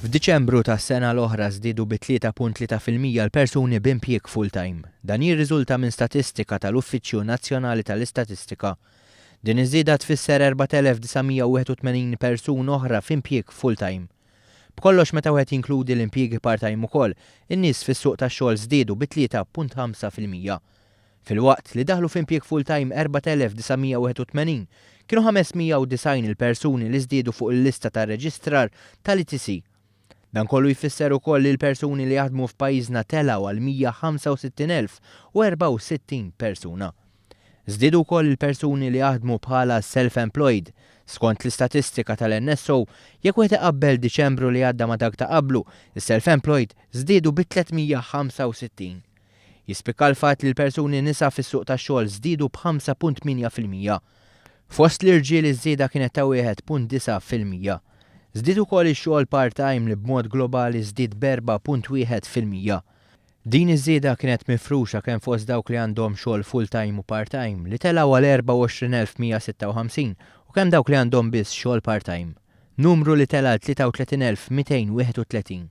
F'Diċembru tas-sena l-oħra żdiedu bi 3.3% l-persuni b'impjieg full-time. Dan jirriżulta minn statistika tal-Uffiċċju Nazzjonali tal-Istatistika. Din iż-żieda tfisser 4,981 persuna oħra f'impjieg full-time. B'kollox meta wieħed jinkludi l-impjiegi part-time ukoll, in-nies fis-suq tax-xogħol żdiedu bi 3.5%. Filwaqt li daħlu f'impjieg full-time 4,981, kienu 590 il-persuni li żdiedu fuq il-lista tar-reġistrar tal-ETC. Dan kollu jfisser ukoll li l-persuni li jaħdmu f'pajjiżna telgħu għal 165,064 persuna. Żdiedu wkoll il-persuni li jaħdmu bħala self-employed. Skont l-istatistika tal-NSO, jekk wieħed iqabbel Diċembru li għadda ma' dak ta' qablu, is-self-employed żdiedu bi 365. Jispikka l-fatt li l-persuni nisa fis-suq tax-xogħol żdiedu b'5.8%. Fost l-irġiel iż-żieda kienet ta' 1.9%. Żdied ukoll ix-xogħol part-time li b'mod globali żdied b'4.1%. Din iż-żieda kienet mifruxa kemm fost dawk li għandhom xogħol full-time u part-time li telgħu għal 24,156 u kemm dawk li għandhom biss xogħol part-time. Numru li tela' 33,231.